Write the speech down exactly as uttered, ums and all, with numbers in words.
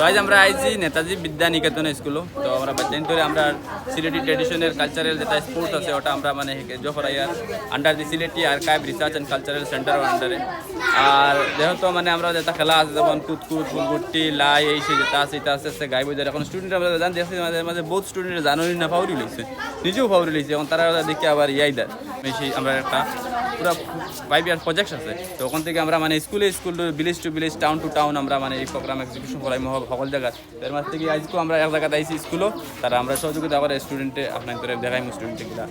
তো আইজ আমরা আইছি নেতাজি বিদ্যা নিকেতন স্কুলো। তো আমরা বাচ্চাইন্তরে আমরা সিলেটি ট্র্যাডিশনাল কালচারাল যেটা স্পোর্টস আছে, ওটা আমরা মানে জফরাইয়ার under the Sylheti Archive Research and Cultural Centre under-এ। আর যেহেতু মানে আমরা যেটা খেলা আছে, যেমন কুতকুত, ফুলগুট্টি, লাই, এই সেই যেটা আছে, এটা আস্তে আস্তে গাইব। যার এখন স্টুডেন্ট আমরা জান দেখছি মাঝে মাঝে বহুত স্টুডেন্ট জানোই না, ফাউরি লইছে, নিজেও ফাউরি লইছে। এখন তারা দেখি আবার ইয়াইদার বেশি আমরা একটা পুরা ফাইভ ইয়ার প্রজেক্ট আছে। তো ওখান থেকে আমরা মানে স্কুলে school, village to village, town to town আমরা মানে এই প্রোগ্রাম এক্সিকিউশন করাই মহ-, সকল জায়গায়। এর মাঝে থেকে আইজকেও আমরা এক জায়গাতে আইছি স্কুলও, তারা আমরা সহযোগিতা করে স্টুডেন্টে আপনার দেখাইমু স্টুডেন্টে কিনা।